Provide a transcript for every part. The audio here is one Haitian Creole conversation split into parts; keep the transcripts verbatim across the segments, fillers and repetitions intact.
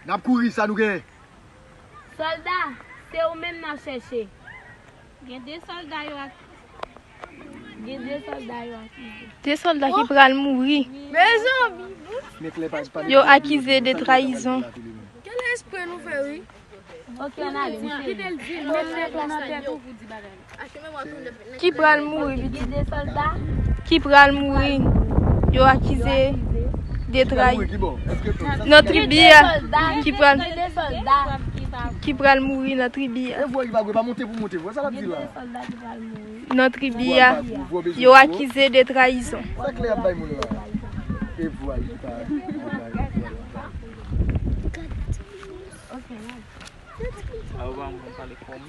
N ap kouri, sa nou genyen? Sòlda, se ou menm n ap chèche. Gen de sòlda yo ak-, gen de sòlda yo akize. De sòlda ki pral mouri. Mezanmi. Yo akize de trayizon. Gen lespri nou fè, wi. Ok, ann ale, misye. Kite l di l, met nèg la nan tèt ou pou di bagay la. Ki pral mouri, pitit. Ki pral mouri. Yo akize de trayi. Nan tribi a. Ki pral, ki pral mouri nan tribi a. Nan tribi a. Yo akize de trayizon. Sa klè ap bay moun la. E vwal ki pa. Ayo pa moun pale kòm.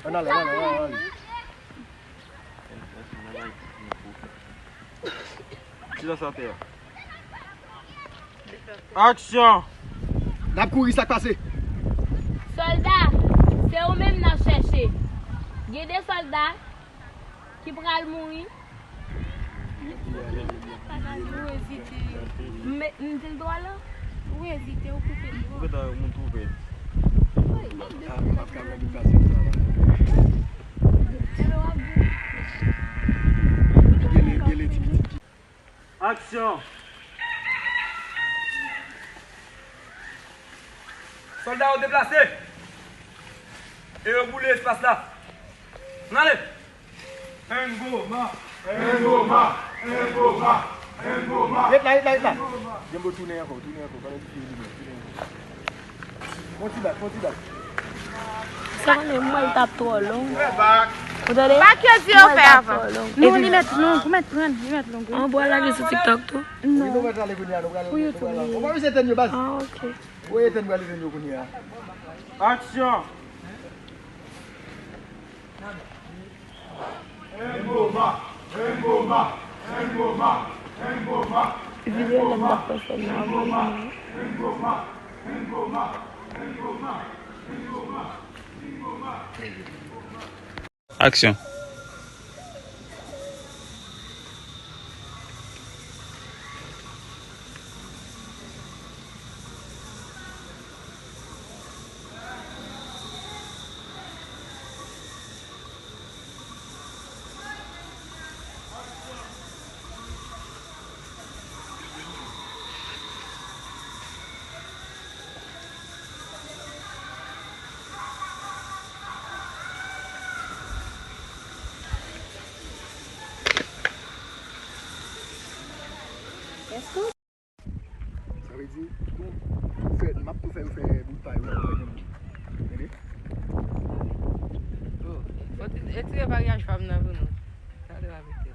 Ann ale, ann ale, ann ale. Chita sou atè a. Aksyon! N ap kouri, sa k pase? Sòlda, se ou menm n ap chèche. Gen de sòlda ki pral mouri. Ou ezite. M, m di l dwa la? Ou ezite, ou koupe l. Ou koupe l, moun twouve l. Ebyen, w ap di. Gele, gele, tiki, tiki. Aksyon! Sòlda yo deplase e yo boule espas la. Ann ale! Engoma! Engoma! Engoma! Engoma! Ret la, ret la, ret la. Genbo, tounen ankò, tounen ankò. Pandan li fini, tounen ankò. Fon ti bak, fon ti bak. Sa konnen mwen l t ap twò long. Ou tande? Bak yo di yo fè avan. Nou li mèt long, ou mèt pran, li mèt long, wi. An bwa lage sou TikTok tou? Non. Wi, nou mèt ale kounye a, nou prale, nou prale. Ou pa bezwen etèn yo, baz. Ah, ok. Ou etèn, prale etèn yo kounye a. Aksyon! Videyo lè m t ap fè sèl nan abòne. Aksyon. Sa vle di, tou, tou fè, m ap tou fè yo fè bout pa yo la, yo fè gen moun. Tande? Oh, fò ti, etire paryaj pa m nan pou nou. Gade w ap mete.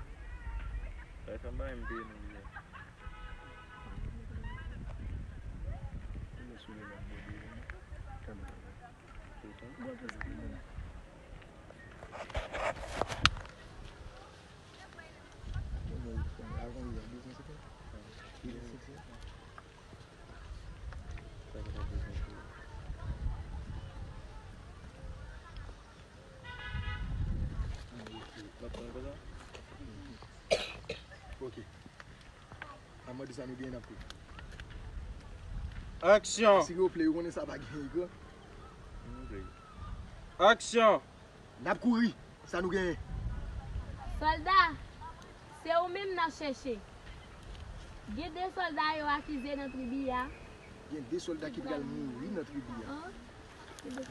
Bay fanm pa m peye nou, wi. Yo sou li nan bò de yo, kamera. Ok. A mande sa nou genyen n ap fè. Aksyon! Si yo play, ou konnen sa pa gen ekran. Aksyon! N ap kouri, sa nou genyen? Sòlda, se ou menm n ap chèche. Gen de sòlda yo akize nan tribi a. Gen de sòlda ki pral mouri nan tribi a.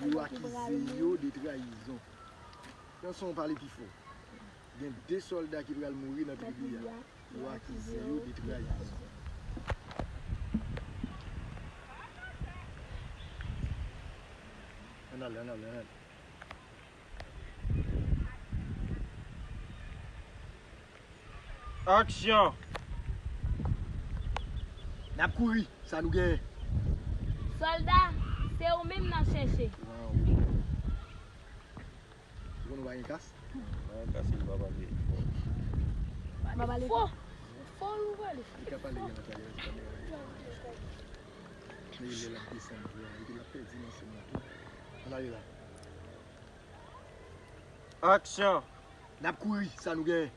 Yo akize yo de trayizon. Nan son pale pi fò. Gen de sòlda ki pral mouri nan tribi a. Yo akize yo de trayizon. Ann ale, ann ale, ann ale. Aksyon! N ap kouri, sa nou genyen? Sòlda, se ou menm n ap chèche. Ou konn ou pa gen kas? Mwen gen kas, li pa pale fò. Pa pale fò. Fò ou pale fò. Li ka pale gen nan pale, li ka pale. Men lè l ap desann vre a, epi l ap pèdi nan sèn nan tou. Ann ale la. Aksyon! N ap kouri, sa nou genyen?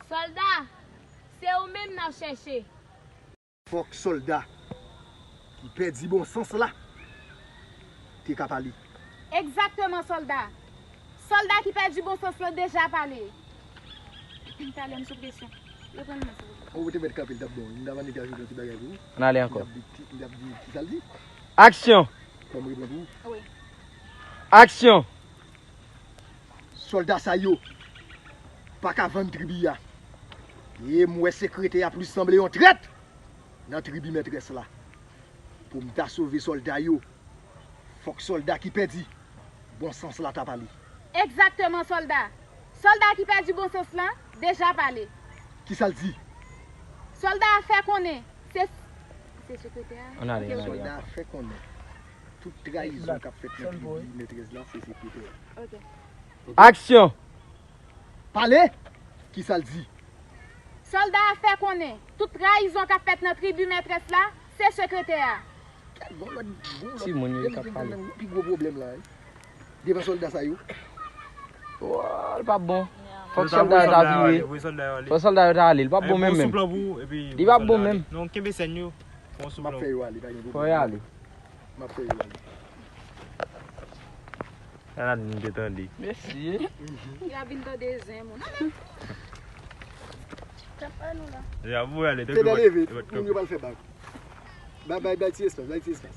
Sòlda, se ou menm N ap chèche. Fòk sòlda ki pèdi bon sans la te ka pale. Egzakteman, sòlda. Sòlda ki pèdi bon sans lan deja pale. Talè m sou presyon. Reprann mwen, silvouplè. Ou te mèt kanpe, l t ap bon. M ta mande ki ajoute yon ti bagay pou ou. Ann ale ankò. M t ap di, m t ap di, ki sa l di? Aksyon! Ban m reprann pou ou. Wi. Aksyon! Sòlda sa yo pa ka vann tribi a. E m wè sekretè a plis sanble yon trèt nan tribi mètrès la. Pou m ta sove sòlda yo, fòk sòlda ki pèdi bon sans la ta pale. Egzakteman, sòlda. Sòlda ki pèdi bon sans lan deja pale. Ki sa l di? Sòlda a fè konnen se, se sekretè a. Ann ale, ann ale. Sòlda a fè konnen tout trayizon k ap fèt nan tribi mètrès la, se sekretè a. Ok. Aksyon! Pale! Ki sa l di? Sòlda a fè konnen tout trayizon k ap fèt nan tribi mètrès la, se sekretè a. Gon lòt, gon lòt. Timoun yo k ap pale. Pi gwo pwoblèm la, wi. Devan sòlda sa yo. Oh, li p ap bon. Fòk sòlda yo ta vire. Fòk sòlda yo ta ale. Li p ap bon menm menm. Li p ap bon menm. Non, kenbe sèn yo. M ap fè yo ale, pa gen pwoblèm. Fò yo ale. M ap fè yo ale. Sa n ap di m te tande. Mèsi. Y ap vin tande zen moun. Tap pa nou la. Y ap voye ale. Fede leve, moun yo pral fè bak. Bay, bay, bay ti espas, bay ti espas.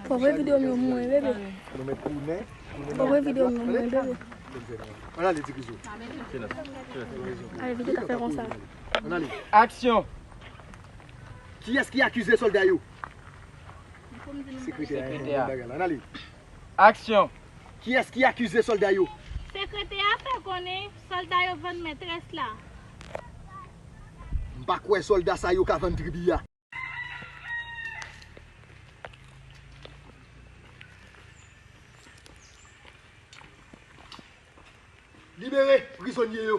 Fò vre videyo m yo mwen, bebe. Nou met tounen. Fò vre videyo m yo mwen, bebe. Ann ale, ti kizou. Ale, videyo ta fè konsa. Ann ale. Aksyon! Kiyès ki akize sòlda yo? Sekretè a. Sekretè a. Ann ale. Aksyon! Kiyès ki akize sòlda yo? Sekretè a fè konnen sòlda yo vann mètrès la. M pa kwè sòlda sa yo ka vann tribi a. Libere prizonye yo.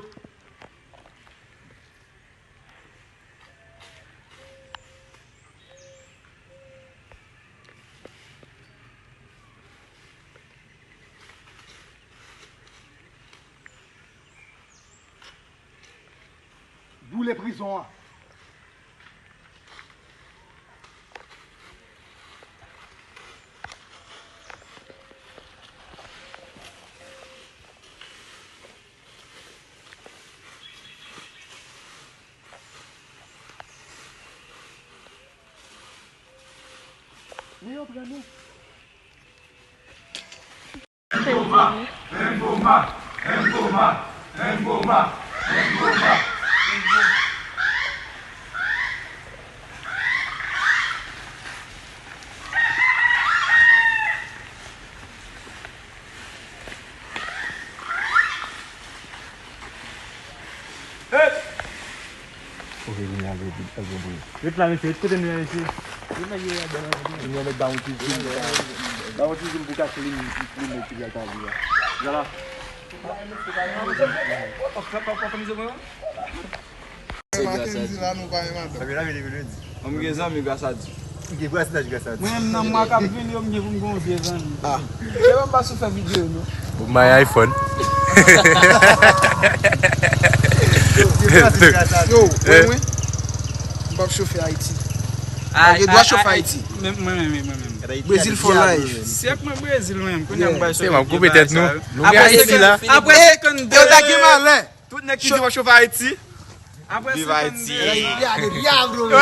Boule prizon an. Men yo pran nou. Hey! Ok, vini al vit, al vit. Ret la, mesye, ret kote nou ye, mesye. Vini al met Bounty Jim. Bounty Jim pou kache li, li, li, li, li, li, li, li. Vwala. Se grasa Dye la nou pa yon madanm. Sa vle di, vle di. Mwen gen zanmi grasa Dye. Ou gen vwazinaj grasa Dye. Mwen menm nan mwa k ap vini yo, m gen pou m gen yon vye zanmi. Ah. Se pa m pa sou fè videyo non. Bon, m bay iPhone. Yo, mwen, mwen, m p ap chofe Ayiti. Malgre dwa chofe Ayiti. Mwen, mwen, mwen, mwen, mwen. Brezil for life. Si ak mwen Brezil, mwen, kounye a m bay chofe. Se m ap koupe tèt nou. Nou gen Ayiti la. Apre senkannde. Yo ta gen malè. Tout nèg ki di w ap chofe Ayiti. Viv Ayiti. Viv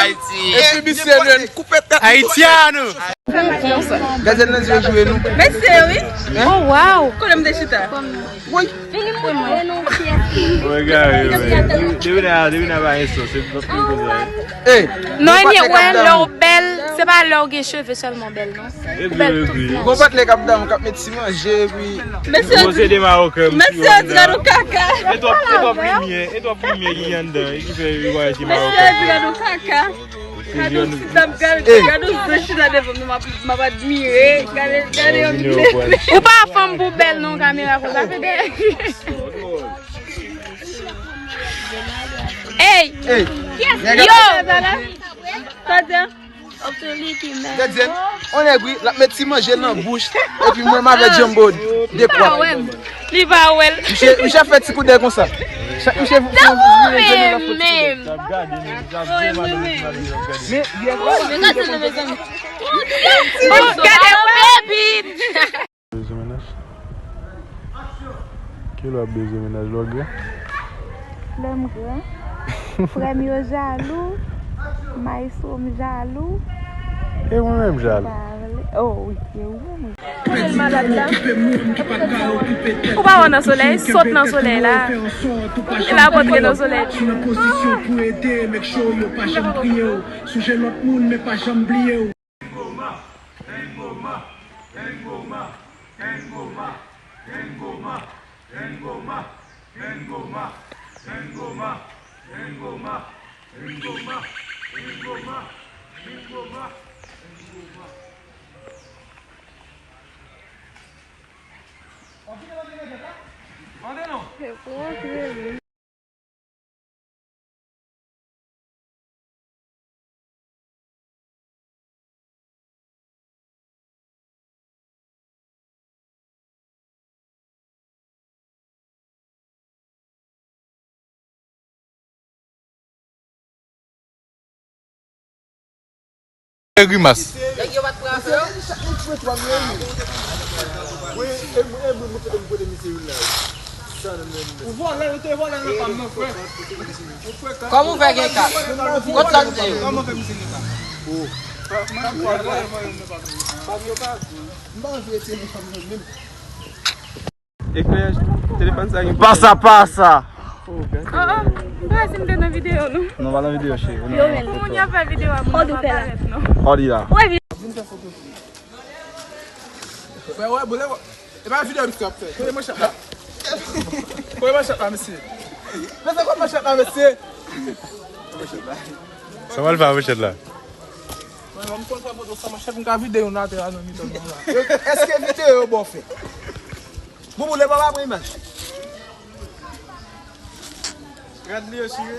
Ayiti. Epi misye menm koupe tèt. Ayitiano. Gazèt nan zye jwe nou. Mesye wi. Oh wow. Kote m te chita? Woy. Vini mwen. Woy gade. Depi la, depi la pa enso, se pwòp yo konsa. Hey. Non, ebyen, wè, lè w bèl, se pa lè w gen cheve sèlman w bèl non. Ou bèl tout. Gon patnè k ap dam k ap met ti manje epi. Mesye yo di, mesye yo di gade yon kaka. E twòp, e twòp limyè, e twòp limyè ki anndan, e ki fè yo wè ti mawokan. Mesye yo di gade yon kaka. Gade yon ti dam, gade, gade yon zen chita devan m, m ap, m ap admire. Gade, gade yon bebe. Ou pa fanm pou bèl non, kamera konsa, Fede. Ey! Ey! Yo! Sa di? Gad zen, on nèg wi, l ap met ti manje nan bouch, epi mwen m avè Jumbo de pwa. Li pa wè m. Li pa wè l. Misye, misye ap fè ti koudèy konsa. Sa touche pou ou menm, menm. Gade, men gade, men gade. Bezwen mennaj? Kilè w ap bezwen mennaj lè w gran? Lè m gran. Frè m yo jalou. Maestro m jalou. E mwen menm jalou. Pa vle. Oh, wi, e ou menm. Kote l malad la? Ou pa wè nan solèy, sot nan solèy la. E l ap antre nan solèy. Sou nan pozisyon pou ede, make sure yo pa janm kriye w. Sonje lòt moun, men pa janm bliye w. Fè grimas. Nèg yo pa t pran afè yo? Ou vòlè, yo te vòlè nan pa m nan, frè. Kòman w fè gen kat? Kot lòt nèg yo? Kòman fè misye gen kat? M pa anvi retire telefòn mwen menm. Eklèyaj telefòn sa gen. Pasa, pasa. Ah, ah. M pa si m te nan videyo, non. Non, pa nan videyo, cheri. Yo, men. Moun y ap fè videyo a, moun yo pa parèt, non. Frè, wè, boule, wè. E pa videyo misye ap fè. Kote manchèt la? Kote manchèt la, mesye? Mesye, kote manchèt la, mesye? Sa w al fè a manchèt la? Mwen, mwen konn fè foto san manchèt, m ka vide youn atè a nan mitan nou la. Èske videyo yo bon fè? Boubou, lè pa pran imaj. Rad li yo chire.